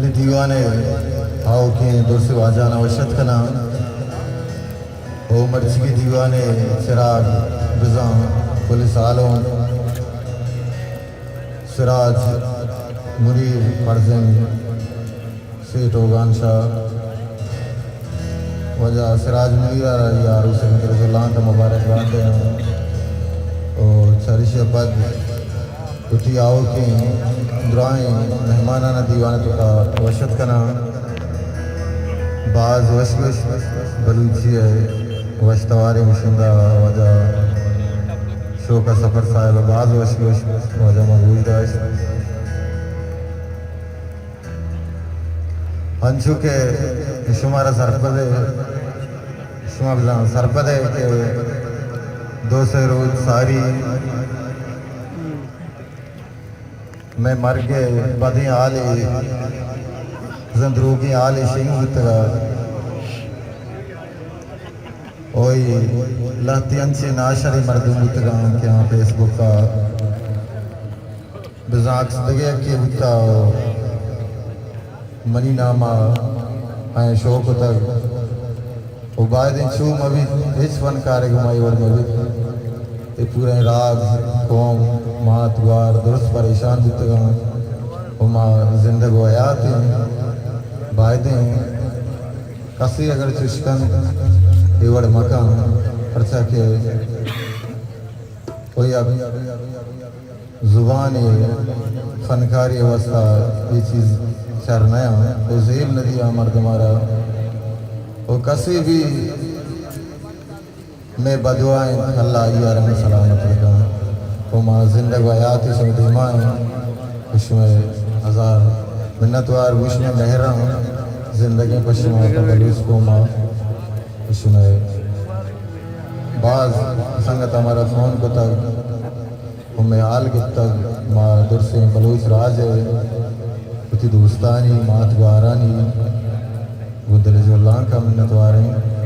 دیوان ءِ آؤکیں درسیں واجہاناں وش اتک کناں۔ او مرچیگیں دیوان ءِ چراگ بزاں پولیس آلوں سراج منیر فرزند سیٹھ اوگان شاہ، واجہ سراج منیر ءَ را آئی ءِ عروس ءِ مدرسہ لانک ءَ مبارک بات دیاں۔ او چریشی ءَ پد وتی آؤکیں درائیں مہمانان ءَ دیوان ءِ توکا وش اتک کناں۔ باز وش گوشت بلوچی ءِ وش تواریں گشندہ واجہ شوکت سفر صاحب ءَ باز وش گوشت، واجہ ما گوش داشت۔ انچو کہ شمارا سرپد ءَ، شما بزاں سرپد ءَ کہ دو سے روچ ساری مئے مرگ ءِ بدیں حالے، بزاں دروگیں حالے شنگ بوتگ ءَ۔ اوئی لہتے انچیں ناشریں مردم بوتگاں کہ آ فیس بک ءَ بزاں عکس دگہ یکے بوتا و منی نام ءَ آیاں شو کتگ و بایدیں چو مہ بیت، ہچ فنکارے گما اے وڑ مہ بیت۔ اے پوریں راج، قوم، مات، گوار درست پریشان بوتگاں و ما زندگ و حیات ایں۔ بایدیں کسے اگر چش کنت اے وڑ مہ کن، پرچا کہ او یک زبانے، فنکاری ءِ واسطہ اے چیز چر نہ آں، او زیب نہ دیاں مردم ءَ را۔ او کسے بھی مئے بدواہ انت، اللہ آئی ءَ را ہم سلامت بکن۔ او ما زندگ و حیات شمئے دیما ایں، شمئے ہزار منتوار، گوں شمئے مہر آں زندگیں پہ شما، پہ بلوچ قوم ءَ۔ شمئے باز سنگت ءَ مارا فون کتگ و مئے حال گپتگ۔ ما درسیں بلوچ راج ءِ وتی دوستانی، مات گوارانی گوں دل ءِ جہلانک ءَ منتوار ایں۔